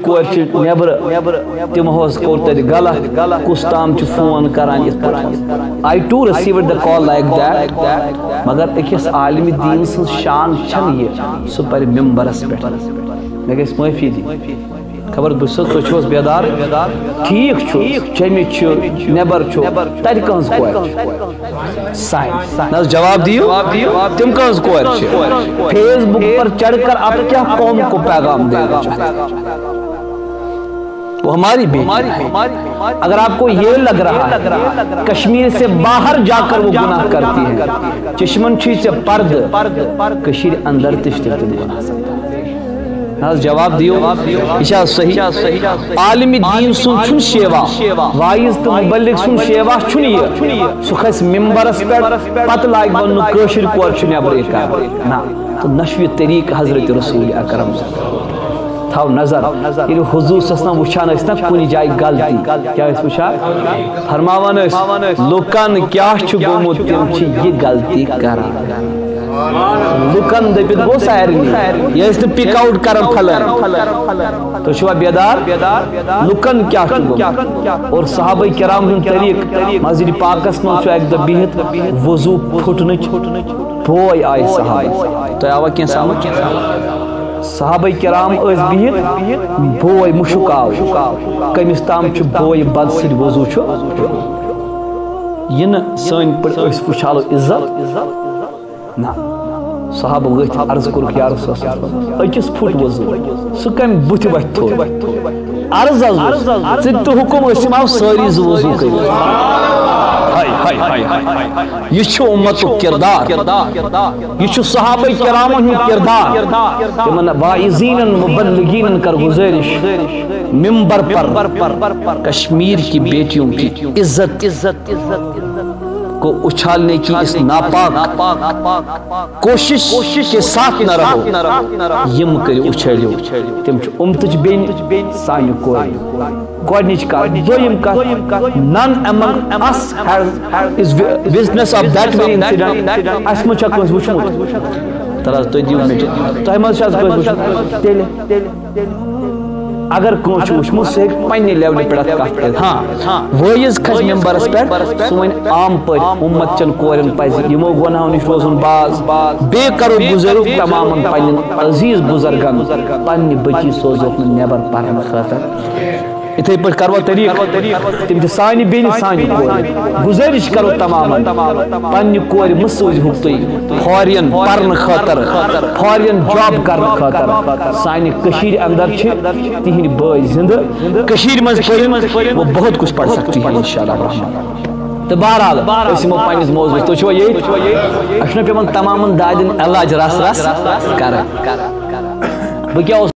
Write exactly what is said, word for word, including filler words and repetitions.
کورِ چھِ نیٚبرٕ، تِمو حظ کوٚر تَتہِ غلط، کُس تام چھُ فون کران یِتھ پٲٹھۍ۔ I too received the call like that۔ مگر أکِس عالمِ دیٖن سٕنٛز شان چھَنہٕ یہِ، سُہ پَرِ مِمبرَس پٮ۪ٹھ۔ مےٚ گژھِ معٲفی دِنۍ۔ خبر بہٕ چھُس، تُہۍ چھِو حظ بیدار؟ ٹھیٖک چھُ، چیٚمِتھ چھُ، نیٚبر چھُ، تَتہِ کٕہٕنٛز کورِ چھِ؟ سانہِ۔ نہ حظ، جواب دِیِو، تِم کٕہٕنٛز کورِ چھِ؟ Facebook پر چڑھ کر آپ کیا قوم کو پیغام دینا چاہتے ہیں؟ وہ ہماری بیٹی ہے۔ اگر آپ کو یہ لگ رہا ہے کشمیر سے باہر جا کر وہ گناہ کرتی ہے، چشمن چھی سے پرد، کشیر اندر تشتر تم گناہ۔ نہ حظ، جواب دِیِو، یہِ چھا صحیح؟ عالمِ دیٖن سُنٛد چھُنہٕ شیوا، واعظ تہٕ مُبلِغ سُنٛد شیوا چھُنہٕ یہِ۔ سُہ کھسہِ مِمبرَس پٮ۪ٹھ، پَتہٕ لاگہِ وَنُن، کٲشِر کورِ چھُ نٮ۪برٕے کَران۔ نہ، تہٕ نہ چھُ یہِ طریٖقہٕ حضرت رسول اکرم۔ تھاو نظر، ییٚلہِ حضور صلی اللہ علیہ وسلم وٕچھان ٲسۍ نا کُنہِ جایہِ غلطی، کیٛاہ ٲسۍ وٕچھان؟ فرماوان ٲسۍ، لُکَن کیٛاہ چھُ گوٚمُت، تِم چھِ یہِ غلطی کَران۔ لُکن دٔپِتھ گوٚو سارنٕے۔ یہِ ٲسۍ نہٕ pick out کران پھلٲنۍ۔ تُہۍ چھِوا بیدار؟ لُکن کیٛاہ چھُ گوٚمُت؟ اور صحابہ کرام ہُنٛد طریٖقہٕ، مسجد پاکس منٛز چھُ اکہِ دۄہ بِہِتھ وضوٗ پھُٹنٕچ بوے آیہِ صحابس۔ تۄہہِ آوا کینٛہہ سمجھ؟ صحابہ کرام ٲسۍ بِہِتھ، بوے مُشُک آو۔ کٔمِس تام چھُ بوے بد سۭتۍ وضوٗ چھُ۔ یہِ نہٕ سٲنۍ پٲٹھۍ أسۍ وٕچھالو عزت۔ نہ۔ صحابہٕ ؤتھۍ، عرض کوٚرُکھ، یا رسول اللہ، أکِس پھُٹ وضوٗ، سُہ کَمہِ بُتھِ وَتھِ تھوٚد؟ عرض حظ اوس، ژٕ تہِ حُکُم، أسۍ یِم آو سٲری زٕ وضوٗ کٔرِتھ۔ ہاے، ہاے، ہاے، ہاے، ہاے۔ یہِ چھُ اُمتُک کِردار۔ یہِ چھُ صحابہ کرامن ہُنٛد کِردار۔ تِمن واعظیٖنن، مُبلِّغیٖنن کر گُزٲرِش، ممبر پر کشمیر کی بیٹیوں کی عزت، عزت کو اچھالنے کی اس ناپاک کوشش کے ساتھ نہ رہو۔ یِم کٔرِو اُچھٲلِو۔ تِم چھِ اُمتٕچ بیٚنہِ، سانہِ کورِ۔ گۄڈٕنِچ کَتھ۔ دوٚیِم کَتھ، none among us has is witness of that very incident۔ اَسہِ منٛز چھا کٲنٛسہِ وٕچھمُت؟ تَلہٕ حظ، تُہۍ دِیِو مےٚ جواب۔ تۄہہِ منٛز چھا کٲنٛسہِ وٕچھمُت؟ تیٚلہِ اگر کٲنٛسہِ چھُ وٕچھمُت، سُہ ہیٚکہِ پننہِ levelہِ پٮ۪ٹھ اَتھ کَتھ کٔرِتھ۔ ہاں، وٲیِز کھسہِ ممبرس پٮ۪ٹھ، سُہ وَنہِ عام پٲٹھۍ، اُمت چٮ۪ن کورٮ۪ن پَزِ یِمو گۄناہو نِش روزُن باز، بیٚیہِ کَرو گُزٲرِش تمامن پننٮ۪ن عزیٖز بُزرگن، پننہِ بٔچی سوزوکھ نہٕ نٮ۪بر پرنہٕ خٲطرٕ۔ یِتھَے پٲٹھۍ کَروا طریٖقہٕ، تِم چھِ سانہِ بیٚنہِ، سانہِ کورِ۔ گُزٲرِش کَرو تمامن، پننہِ کورِ مہٕ سوٗزِہُکھ تُہۍ foreign پرنہٕ خٲطرٕ، foreign job کرنہٕ خٲطرٕ۔ سانہِ کٔشیٖرِ اندر چھِ تِہِنٛدۍ بٲے زِندٕ۔ کٔشیٖرِ منٛز پٔرِن، وہ بہت کچھ پڑھ سکتی ہیں انشاءاللہ الرحمن۔ تہٕ بہرحال، أسۍ یِمو پننِس موضوعس۔ تُہۍ چھِوا ییٚتۍ؟ اَسہِ چھُنہ پٮ۪وان تمامن دادٮ۪ن علاج رس رس کرٕنۍ۔ بہٕ کیٛاہ اوسُس